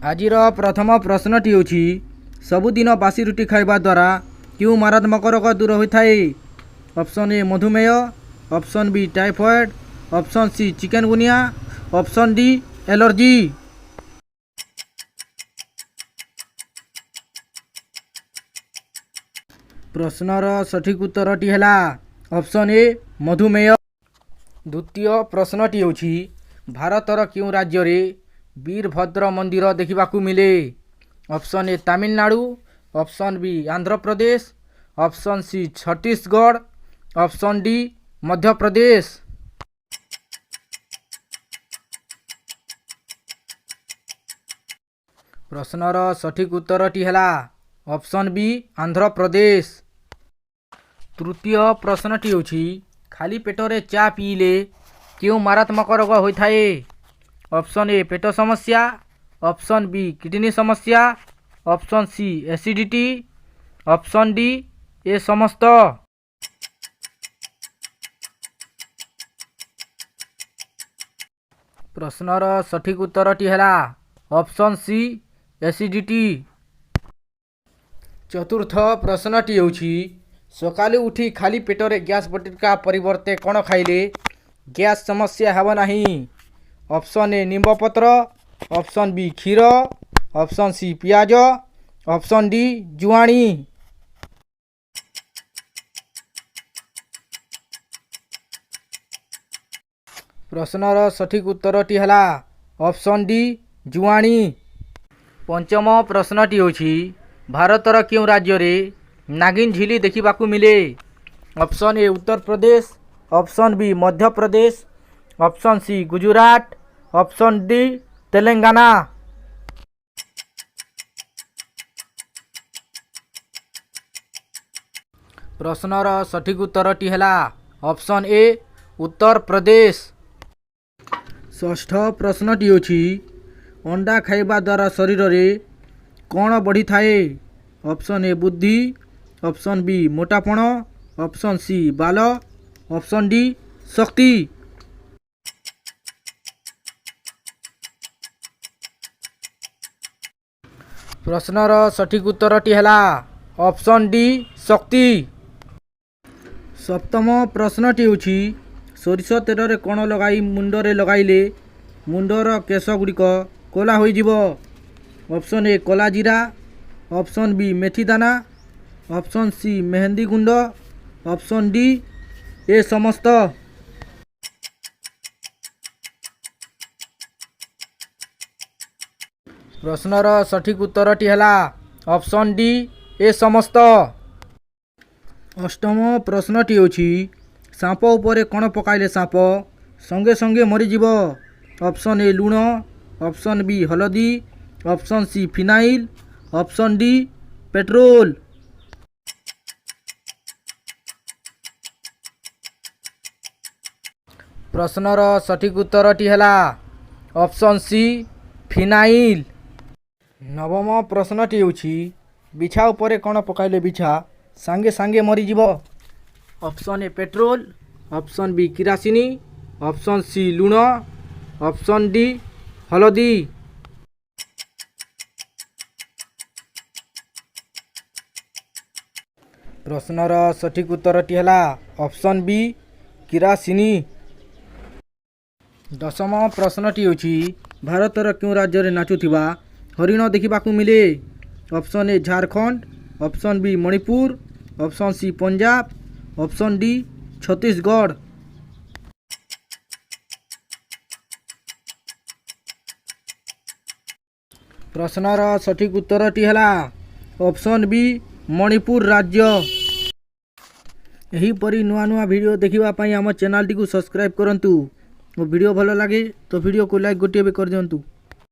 ଆଜିର ପ୍ରଥମ ପ୍ରଶ୍ନଟି ହେଉଛି, ସବୁଦିନ ବାସି ରୁଟି ଖାଇବା ଦ୍ୱାରା କେଉଁ ମାରାତ୍ମକ ରୋଗ ଦୂର ହୋଇଥାଏ? ଅପସନ୍ ଏ ମଧୁମେହ, option B typhoid, option C chikungunya, option D allergy. ପ୍ରଶ୍ନର ସଠିକ୍ ଉତ୍ତରଟି ହେଲା ଅପସନ୍ ଏ ମଧୁମେହ। ଦ୍ୱିତୀୟ ପ୍ରଶ୍ନଟି ହେଉଛି, ଭାରତର କେଉଁ ରାଜ୍ୟରେ ବୀରଭଦ୍ର ମନ୍ଦିର ଦେଖିବାକୁ ମିଳେ? Option A Tamil Nadu, option B Andhra Pradesh, option C Chhattisgarh, option D Madhya Pradesh. ପ୍ରଶ୍ନର ସଠିକ୍ ଉତ୍ତରଟି ହେଲା ଅପସନ୍ ବି ଆନ୍ଧ୍ରପ୍ରଦେଶ। ତୃତୀୟ ପ୍ରଶ୍ନଟି ହେଉଛି, ଖାଲି ପେଟରେ ଚା ପିଇଲେ କେଉଁ ମାରାତ୍ମକ ରୋଗ ହୋଇଥାଏ? ଅପସନ୍ ଏ ପେଟ ସମସ୍ୟା, ଅପସନ୍ ବି କିଡ଼ନୀ ସମସ୍ୟା, option C acidity, option D ଏ ସମସ୍ତ। ପ୍ରଶ୍ନର ସଠିକ୍ ଉତ୍ତରଟି ହେଲା ଅପସନ୍ ସି ଏସିଡ଼ିଟି। ଚତୁର୍ଥ ପ୍ରଶ୍ନଟି ହେଉଛି, ସକାଳୁ ଉଠି ଖାଲି ପେଟରେ ଗ୍ୟାସ୍ ବଟିକା ପରିବର୍ତ୍ତେ କ'ଣ ଖାଇଲେ ଗ୍ୟାସ୍ ସମସ୍ୟା ହେବ ନାହିଁ? ଅପସନ୍ ଏ ନିମ୍ବପତ୍ର, ଅପସନ୍ ବି କ୍ଷୀର, ଅପସନ୍ ସି ପିଆଜ, ଅପସନ୍ ଡି ଜୁଆଣି। ପ୍ରଶ୍ନର ସଠିକ୍ ଉତ୍ତରଟି ହେଲା ଅପସନ୍ ଡି ଜୁଆଣି। ପଞ୍ଚମ ପ୍ରଶ୍ନଟି ହେଉଛି, ଭାରତର କେଉଁ ରାଜ୍ୟରେ ନାଗିନ ଝିଲି ଦେଖିବାକୁ ମିଳେ? Option A Uttar Pradesh, option B Madhya Pradesh, option C Gujarat, option D Telangana. ପ୍ରଶ୍ନର ସଠିକ୍ ଉତ୍ତରଟି ହେଲା ଅପସନ୍ ଏ ଉତ୍ତରପ୍ରଦେଶ। ଷଷ୍ଠ ପ୍ରଶ୍ନଟି ହେଉଛି, ଅଣ୍ଡା ଖାଇବା ଦ୍ୱାରା ଶରୀରରେ କ'ଣ ବଢ଼ିଥାଏ? ଅପସନ୍ ଏ ବୁଦ୍ଧି, ଅପସନ୍ ବି ମୋଟାପଣ, ଅପସନ୍ ସି ବାଲ, ଅପସନ୍ ଡି ଶକ୍ତି। ପ୍ରଶ୍ନର ସଠିକ୍ ଉତ୍ତରଟି ହେଲା ଅପସନ୍ ଡି ଶକ୍ତି। ସପ୍ତମ ପ୍ରଶ୍ନଟି ହେଉଛି, ସୋରିଷ ତେଲରେ କ'ଣ ଲଗାଇ ମୁଣ୍ଡରେ ଲଗାଇଲେ ମୁଣ୍ଡର କେଶ ଗୁଡ଼ିକ କଳା ହୋଇଯିବ? ଅପସନ୍ ଏ କଳା ଜିରା, ଅପସନ୍ ବି ମେଥି ଦାନା, ଅପସନ୍ ସି ମେହେନ୍ଦି ଗୁଣ୍ଡ, ଅପସନ୍ ଡି ଏ ସମସ୍ତ। ପ୍ରଶ୍ନର ସଠିକ୍ ଉତ୍ତରଟି ହେଲା ଅପସନ୍ ଡି ଏ ସମସ୍ତ। ଅଷ୍ଟମ ପ୍ରଶ୍ନଟି ହେଉଛି, ସାପ ଉପରେ କ'ଣ ପକାଇଲେ ସାପ ସଙ୍ଗେ ସଙ୍ଗେ ମରିଯିବ? ଅପସନ୍ ଏ ଲୁଣ, ଅପସନ୍ ବି ହଳଦୀ, option C phenyl, option D petrol. ପ୍ରଶ୍ନର ସଠିକ୍ ଉତ୍ତରଟି ହେଲା ଅପସନ୍ ସି ଫିନାଇଲ୍। ନବମ ପ୍ରଶ୍ନଟି ହେଉଛି, ବିଛା ଉପରେ କ'ଣ ପକାଇଲେ ବିଛା ସାଙ୍ଗେ ସାଙ୍ଗେ ମରିଯିବ? Option A petrol, option B କିରାସିନି, option C ଲୁଣ, ଅପସନ୍ ଡି ହଳଦୀ। ପ୍ରଶ୍ନର ସଠିକ୍ ଉତ୍ତରଟି ହେଲା ଅପସନ୍ ବି କିରାସିନି। ଦଶମ ପ୍ରଶ୍ନଟି ହେଉଛି, ଭାରତର କେଉଁ ରାଜ୍ୟରେ ନାଚୁଥିବା ହରିଣ ଦେଖିବାକୁ ମିଳେ? Option A Jharkhand, option B Manipur, option C Punjab, option D Chhattisgarh. ପ୍ରଶ୍ନର ସଠିକ୍ ଉତ୍ତରଟି ହେଲା ଅପସନ୍ ବି ମଣିପୁର ରାଜ୍ୟ। ଏହିପରି ନୂଆ ନୂଆ ଭିଡ଼ିଓ ଦେଖିବା ପାଇଁ ଆମ ଚ୍ୟାନେଲଟିକୁ ସବସ୍କ୍ରାଇବ୍ କରନ୍ତୁ ଓ ଭିଡ଼ିଓ ଭଲ ଲାଗେ ତ ଭିଡ଼ିଓକୁ ଲାଇକ୍ ଗୋଟିଏ ବି କରିଦିଅନ୍ତୁ।